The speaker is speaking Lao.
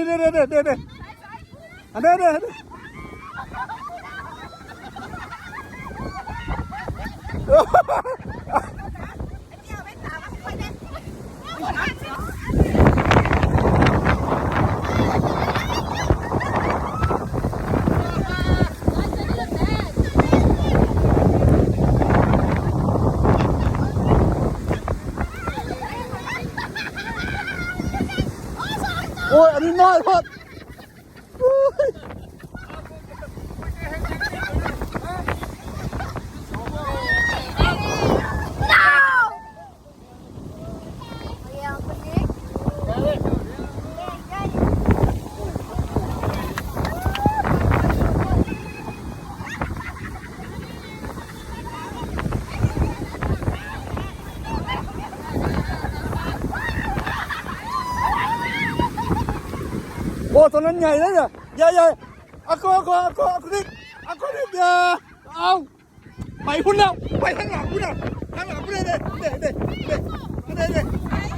ເດ້ ເດ້ ເດ້ ອັນເດ້ ເດ້ ເດ້. ໂອ້ຍ ອັນນີ້ນ້ອຍໂພດ. ໂອ້ ໂຕນັ້ນໃຫຍ່ເດ້ ໃຫຍ່ໆ. ອາໂກ ອາໂກ ອາໂກ ອາໂກ ອາໂກ ຢ່າ ເອົາ ໄປພຸ້ນແລ້ວ ໄປທາງຫຼັງພຸ້ນນະ ທາງຫຼັງພຸ້ນເດ້ ເດ້ ເດ້ ເດ້ ເດ້ ເດ້.